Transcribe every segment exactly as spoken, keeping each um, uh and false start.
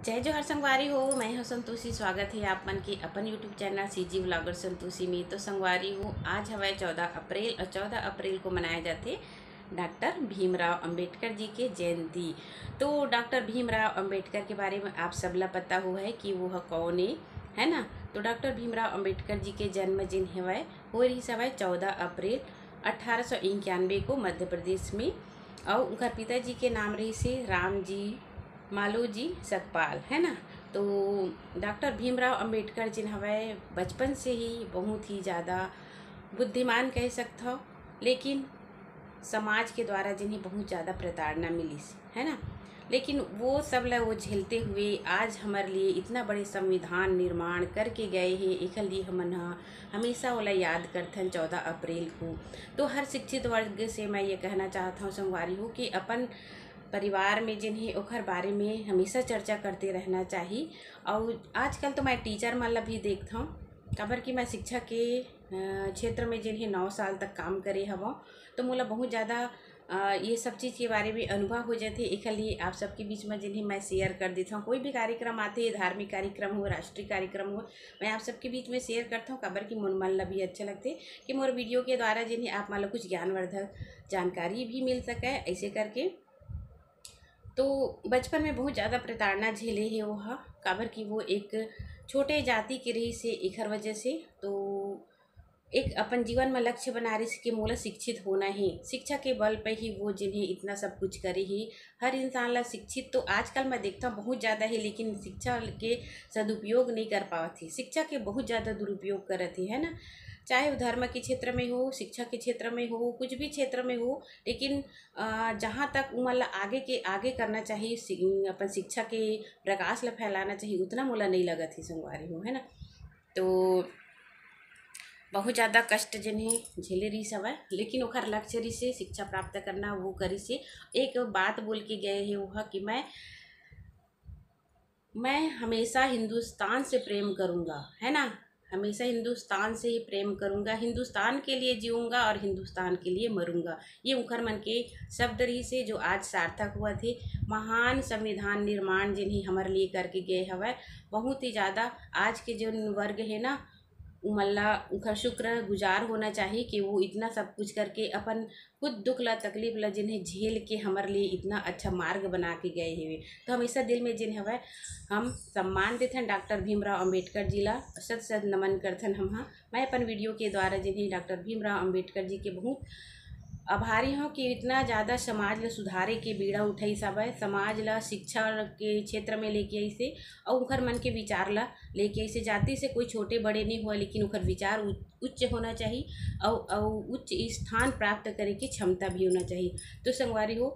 जय जोहार संगवारी हो, मैं हूं संतोषी। स्वागत है आप मन के अपन YouTube channel CG vlogger Santoshi में। तो संगवारी हो, आज हवय चौदह अप्रैल और चौदह अप्रैल को मनाया जाथे डॉक्टर भीमराव अंबेडकर जी के जयंती। तो डॉक्टर भीमराव अंबेडकर के बारे में आप सबला पता हो है कि वो ह कौन है, है ना। तो डॉक्टर भीमराव अंबेडकर जी के जन्म जिन हवय, वो रहिस हवय चौदह अप्रैल अठारह सौ इक्यानवे को मध्य प्रदेश में। और उनकर पिताजी के नाम रहिस हे राम जी मालो जी सकपाल, है ना। तो डॉक्टर भीमराव अंबेडकर जिन हवय, बचपन से ही बहुत ही ज़्यादा बुद्धिमान कह सकथव, लेकिन समाज के द्वारा जिन्हें बहुत ज़्यादा प्रताड़ना मिलिस, है ना। लेकिन वो सब ला वो झेलते हुए आज हमारे लिए इतना बड़े संविधान निर्माण करके गए हैं। एकर लिए हमन ह हमेशा ओला याद करथन चौदह अप्रैल को। तो हर शिक्षित वर्ग से मैं ये कहना चाहत हूँ संगवारी हो कि अपन परिवार में जिन हे ओखर बारे में हमेशा चर्चा करते रहना चाही। और आजकल तो मैं टीचर मन ला भी देखत हूँ, काबर कि मैं शिक्षा के अ, क्षेत्र में जिन हे नौ साल तक काम करे हवं, तो मोला बहुत ज़्यादा अ, ये सब चीज़ के बारे में अनुभव हो जाथे। एकर लिए आप सबके बीच में जिन हे मैं शेयर कर देत हूँ। कोई भी कार्यक्रम आथे, धार्मिक कार्यक्रम हो, राष्ट्रीय कार्यक्रम हो, मैं आप सबके बीच में शेयर करत हूँ, काबर कि मोर मन ला भी अच्छा लगथे कि मोर वीडियो के द्वारा जिन हे आप मन ला कुछ ज्ञानवर्धक जानकारी भी मिल सके। ऐसे करके तो बचपन में बहुत ज़्यादा प्रताड़ना झेले हे वो ह, काबर कि वो एक छोटे जाति के रहिस हे, एखर वजह से। तो एक अपन जीवन में लक्ष्य बना रहिस कि मोला शिक्षित होना हे, शिक्षा के बल पे ही वो जिन हे इतना सब कुछ करे हे। हर इंसान ला शिक्षित तो आजकल मैं देखता हूँ बहुत ज़्यादा हे, लेकिन शिक्षा के सदुपयोग नहीं कर पावत हे, शिक्षा के बहुत ज़्यादा दुरुपयोग करत हे, है ना। चाहे वो धर्म के क्षेत्र में हो, शिक्षा के क्षेत्र में हो, कुछ भी क्षेत्र में हो, लेकिन अ, जहाँ तक उमन ला आगे के आगे करना चाहिए, सि-, अपन शिक्षा के प्रकाश ला फैलाना चाहिए, उतना मोला नहीं लगत हे संगवारी हो, है ना। तो बहुत ज़्यादा कष्ट जिन हे झेले रहिस हवय, लेकिन ओखर लक्ष्य रहिस हे शिक्षा प्राप्त करना, वो करिस हे। एक बात बोल के गए हे वो ह कि मैं मैं हमेशा हिंदुस्तान से प्रेम करूँगा, है ना, हमेशा हिंदुस्तान से ही प्रेम करूँगा, हिंदुस्तान के लिए जीऊँगा और हिंदुस्तान के लिए मरूँगा। ये उखर मन के शब्द रहिस हे जो आज सार्थक होवत हे। महान संविधान निर्माण जिन हे हमर लिए करके गए हवय, बहुत ही ज़्यादा आज के जो वर्ग हे ना, उमन ला उखर शुक्रगुजार होना चाहिए कि वो इतना सब कुछ करके अपन खुद दुख ला तकलीफ ला जिन हे झेल के हमर लिए इतना अच्छा मार्ग बना के गए हेवे। तो हमेशा दिल में जिन हवय हम सम्मान देथन डॉक्टर भीमराव अंबेडकर जी ला, शत शत नमन करथन हम ह। मैं अपन वीडियो के द्वारा जिन हे डॉक्टर भीमराव अंबेडकर जी के बहुत आभारी हूँ कि इतना ज़्यादा समाज ला सुधारे के बीड़ा उठाइस हवय, समाज ला शिक्षा के क्षेत्र में लेके आइस हे और उखर मन के विचार ला लेके आइस हे। जाति से कोई छोटे बड़े नहीं हुआ, लेकिन उखर विचार उ-, उच्च होना चाहिए और, और उच्च स्थान प्राप्त करे के क्षमता भी होना चाहिए। तो संगवारी हो,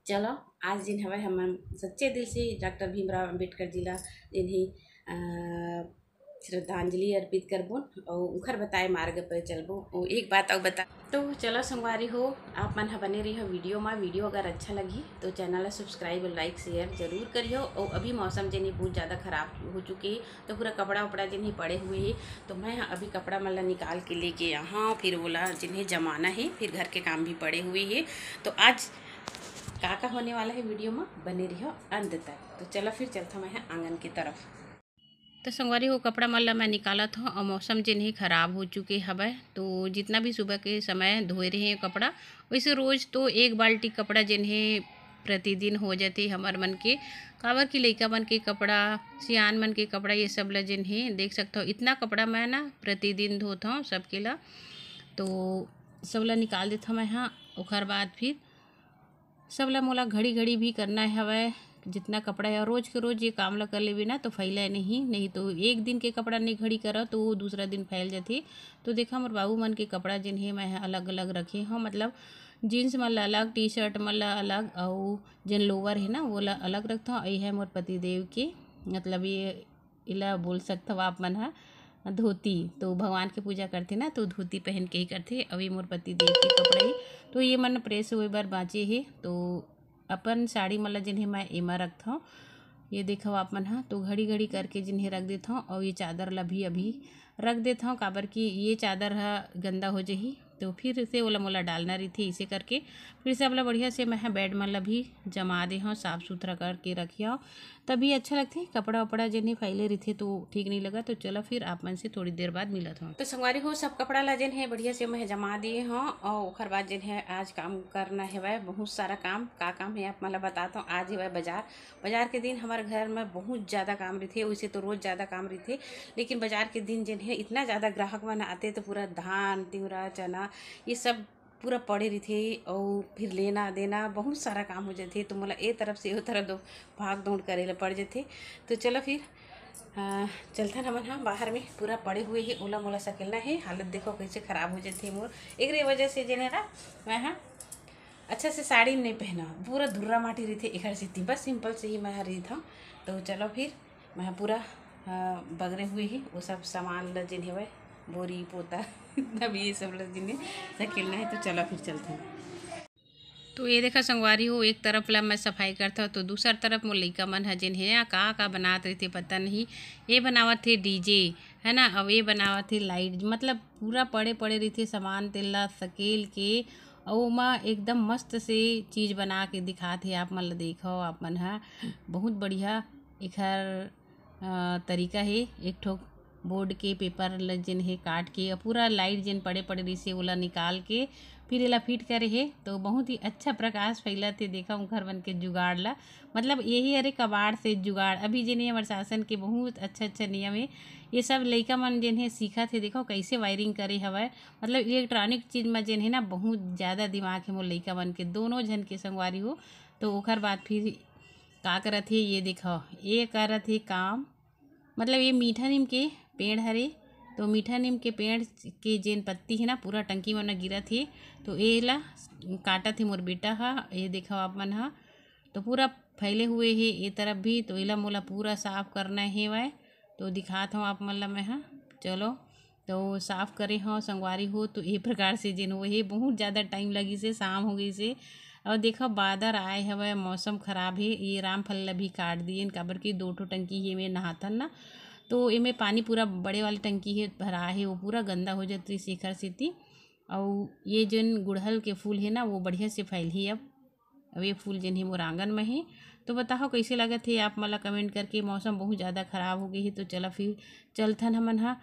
चलो आज जिन हवय हम सच्चे दिल से डॉक्टर भीमराव अंबेडकर जी ला जिन हे, अ, श्रद्धांजलि अर्पित करबो और उखर बताए मार्ग पर चलबो। और एक बात और बता, तो चलो संगवारी हो, आप मन ह बने रहियो वीडियो में। वीडियो अगर अच्छा लगी तो चैनल ला सब्सक्राइब, लाइक, शेयर जरूर करियो। और अभी मौसम जिन हे बहुत ज़्यादा खराब हो चुके हे, तो पूरा कपड़ा उपड़ा जिन हे पड़े हुए हे, तो मैं ह अभी कपड़ा मन ला निकाल के लेके यहाँ फिर ओला जिन हे जमाना हे, फिर घर के काम भी पड़े हुए हे। तो आज का का होने वाला हे वीडियो में बने रहियो अंत तक। तो चलो फिर चलता मैं ह आंगन की तरफ। तो संगवारी हो, कपड़ा मन ला मैं निकालत हूँ और मौसम जिन हे खराब हो चुके हवय, तो जितना भी सुबह के समय धोए रहे कपड़ा, वैसे रोज तो एक बाल्टी कपड़ा जिन हे प्रतिदिन हो जाथे हमर मन के, काबर कि लइका मन के कपड़ा, सियान मन के कपड़ा, ये सब ला जिन हे देख सकत हो, इतना कपड़ा मैं ना प्रतिदिन धोत हूँ सबके ला। तो सब ला निकाल देत हूँ मैं ह। ओखर बाद फिर सब ला मोला घड़ी घड़ी भी करना हवय, जितना कपड़ा हे, और रोज के रोज ये काम ला कर लेबे ना तो फैले नहीं, नहीं तो एक दिन के कपड़ा नहीं घड़ी करो तो वो दूसरा दिन फैल जाथे। तो देखा, मोर बाबू मन के कपड़ा जिन हे मैं ह अलग अलग रखे हूँ, मतलब जींस मन ला अलग, टी शर्ट मन ला अलग, अउ जेन लोवर हे ना वो ला अलग रखथों। अउ ये है मोर पतिदेव के, मतलब ये एला बोल सकथव आप मन ह धोती, तो भगवान के पूजा करथे ना तो धोती पहन के ही करथे। अउ ये मोर पतिदेव के कपड़ा हे, तो ये मन प्रेस होए बर बाँचे हे, तो अपन साड़ी मन ला जिन हे मैं एमा रखथों। ये देखव आप मन ह, तो घड़ी घड़ी करके जिन हे रख देथों। अउ ये चादर ला भी अभी रख देथों, काबर कि ये चादर ह गंदा हो जही, तो फिर से ओला मोला डालना रहिथे। इसे करके फिर से ओला बढ़िया से मैं ह बेड मन ला भी जमा दे हव, साफ सुथरा करके रखे हव, तभी अच्छा लगथे। कपड़ा वपड़ा जेन हे फैले रहिथे तो ठीक नहीं लगा। तो चलो फिर आप मन से थोड़ी देर बाद मिलत हव। तो संगवारी हो, सब कपड़ा ला जेन हे बढ़िया से मैं जमा दिए हव और ओखर बाद जेन हे आज काम करना हेवय, बहुत सारा काम। का काम हे आप मन ला बतात हव। आज हेवय बाजार। बाजार के दिन हमर घर में बहुत ज़्यादा काम रहिथे, वैसे तो रोज़ ज़्यादा काम रहिथे, लेकिन बाजार के दिन जेन हे इतना ज़्यादा ग्राहक मन आथे तो पूरा धान, तिवरा, चना, ये सब पूरा पड़े रहिथे और फिर लेना देना बहुत सारा काम हो जाथे। तो मोला ए तरफ से ओ तरफ दो भाग दौड़ करे ला पड़ जाथे। तो चलो फिर, अ, चलथन हमन ह बाहर में। पूरा पड़े हुए हे, ओला मोला सकेलना हे। हालत देखो कैसे खराब हो जाथे मोर। एकरे वजह से जेन हे ना, मैं ह अच्छा से साड़ी नहीं पहना, पूरा धुर्रा माटी रहिथे, एखर सेती बस simple से ही मैं ह रहिथव। तो चलो फिर मैं ह पूरा, अ, बगरे हुए ही वो सब सामान ल जेन हेवय, बोरी पोता, अब ये सब ल जेन हे सकेलना हे। तो चलो फिर चलथन। तो ये देखा संगवारी हो, एक तरफ ला मैं सफाई करथव तो दूसर तरफ मोर लइका मन ह जेन हे ना का का बनात रहिथे पता नहीं। ये बनावत हे DJ, है ना, अउ ये बनावत हे light, मतलब पूरा पड़े पड़े रहिथे सामान, तेला सकेल के अउ ओमा एकदम मस्त से चीज़ बना के दिखात हे। आप मन ल देखव, आप मन ह बहुत बढ़िया एखर अ, तरीका हे। एक ठो board के paper ल जेन हे काट के अउ पूरा light जेन पड़े पड़े रहिसे ओला निकाल के फिर एला fit करे हे, तो बहुत ही अच्छा प्रकाश फैलत हे। देखा उंखर मन के जुगाड़ ला, मतलब यही हरे कबाड़ से जुगाड़। अभी जेन हे हमर शासन के बहुत अच्छा अच्छा नियम हे, ये सब लइका मन जेन हे सीखत हे। देखो कैसे wiring करे हवय, मतलब electronic चीज़ म जेन हे ना बहुत ज़्यादा दिमाग हे मोर लइका मन के, दोनों झन के संगवारी हो। तो ओखर बाद फिर का करत हे, ये देखो, ये करत हे काम, मतलब ये मीठा नीम के पेड़ हरे, तो मीठा नीम के पेड़ के जेन पत्ती हे ना पूरा टंकी मन गिरत हे, तो एला काटत हे मोर बेटा ह। ये देखो आप मन ह, तो पूरा फैले हुए हे ये तरफ भी, तो एला मोला पूरा साफ करना हेवय। तो दिखात हव आप मन ला मैं ह, चलो। तो साफ करे हव संगवारी हो, तो ये प्रकार से जेन वो हे बहुत ज़्यादा time लगिस हे, शाम हो गइस हे। अउ देखो बादर आए हवय, मौसम खराब हे। ये रामफल ला भी काट दिएन, काबर कि दो ठो टंकी हे, एमे नहाथन ना, तो एमे पानी पूरा बड़े वाले टंकी हे भरा हे, वो पूरा गंदा हो जात रहिस एखर सेती। अउ ये जेन गुड़हल के फूल हे ना, वो बढ़िया से फैलही अब। अब ये फूल जेन हे मोर आंगन में हे, तो बताओ कैसे लगत हे आप मन ला comment करके। मौसम बहुत ज़्यादा खराब हो गई हे, तो चला फिर चलथन हमन ह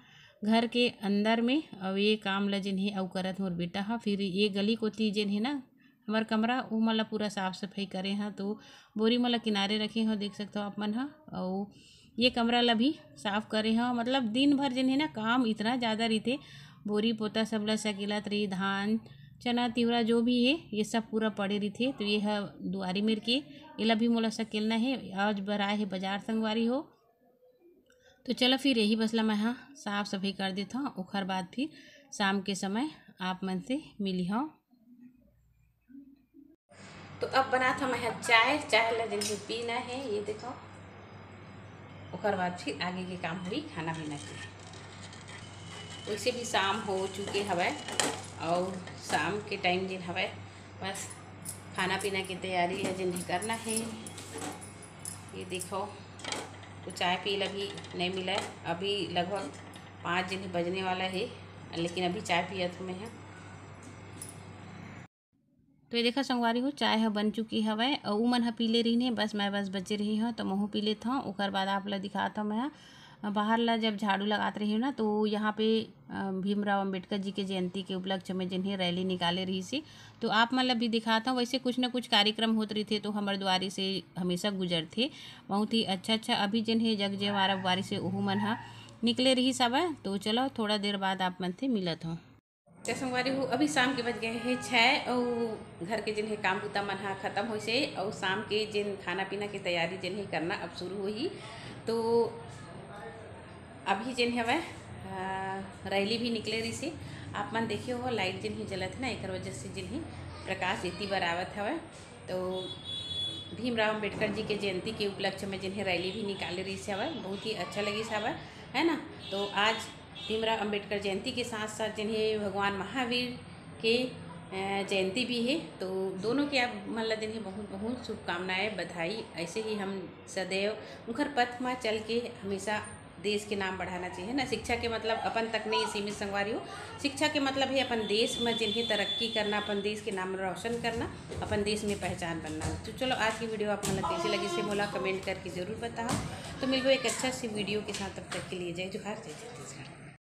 घर के अंदर में। अउ ये काम ला जेन हे अउ करत मोर बेटा ह। फिर ये गली कोती जेन हे ना हमर कमरा, वो मन ला पूरा साफ सफाई करे ह, तो बोरी मन ला किनारे रखे ह, देख सकथव आप मन ह। अउ ये कमरा ला भी साफ करे ह, मतलब दिन भर जेन हे ना काम इतना ज़्यादा रहिथे, बोरी पोता सब ला सकेलत रही, धान चना तिवरा जो भी हे, ये सब पूरा पड़े रहिथे। तो ये ह दुआरी मेर के, एला भी मोला सकेलना हे। आज बर आए हे बाजार संगवारी हो, तो चलो फिर यही बस ला मैं ह साफ सफाई कर देथव, ओखर बाद फिर शाम के समय आप मन से मिली हव। तो अब बनात हव मैं ह चाय। चाय ला जेन हे पीना हे, ये देखो, ओकर बाद फिर आगे के काम होही खाना पीना के। वैसे भी शाम हो चुके हवय और शाम के time जेन हवय, बस खाना पीना के तैयारी ला जेन हे करना हे। ये देखो, तो चाय पिए ला भी नहीं मिला है। अभी लगभग पाँच जेन हे बजने वाला हे, लेकिन अभी चाय पियत हव मैं ह। तो ये देखा संगवारी हो, चाय ह बन चुकी हवय अउ उमन ह पी ले रहिन हे, बस मैं बस बचे रही हव, तो महू पी लेत हव। ओकर बाद आप ला दिखात हव मैं ह, बाहर ला जब झाड़ू लगात रही हव ना, तो यहाँ पे, अ, भीमराव अंबेडकर जी के जयंती के उपलक्ष्य में जेन हे rally निकाले रहिस हे। तो आप मन ला भी दिखात हव, वैसे कुछ न कुछ कार्यक्रम होत रहिथे, तो हमर दुआरी से हमेशा गुजरथे। बहुत ही अच्छा अच्छा। अभी जेन हे जग जयवारा बारिश से ओहू मन ह निकले रहिस हवय। तो चलो थोड़ा देर बाद आप मन से मिलत हव। जय संगवारी हो, अभी शाम के बज गए हे छः अउ घर के जेन हे काम बुता मन ह खत्म होइस हे अउ शाम के जेन खाना पीना के तैयारी जेन हे करना अब शुरू होही। तो अभी जेन हवय, अ, rally भी निकले रहिस हे। आप मन देखे हो light जेन हे जलत हे ना, एकर वजह से जेन हे प्रकाश इति बर आवत हवय। तो भीमराव अंबेडकर जी के जयंती के उपलक्ष्य में जेन हे rally भी निकाले रहिस हवय, बहुत ही अच्छा लगिस हवय, है ना। तो आज भीमराव अंबेडकर जयंती के साथ साथ जेन हे भगवान महावीर के, अ, जयंती भी हे। तो दोनों के आप मन ला जेन हे बहुत बहुत शुभकामनाएं, बधाई। ऐसे ही हम सदैव उनकर पथ म चल के हमेशा देश के नाम बढ़ाना चाहिए ना। शिक्षा के मतलब अपन तक नहीं सीमित संगवारी हो, शिक्षा के मतलब है अपन देश में जिन्हें तरक्की करना, अपन देश के नाम रोशन करना, अपन देश में पहचान बनना। तो चलो, आज की वीडियो आप मन ला कैसी लगिस हे मोला कमेंट करके जरूर बताओ। तो मिलबो एक अच्छा सी वीडियो के साथ, तब तक के लिए जय जोहार, जय छत्तीसगढ़।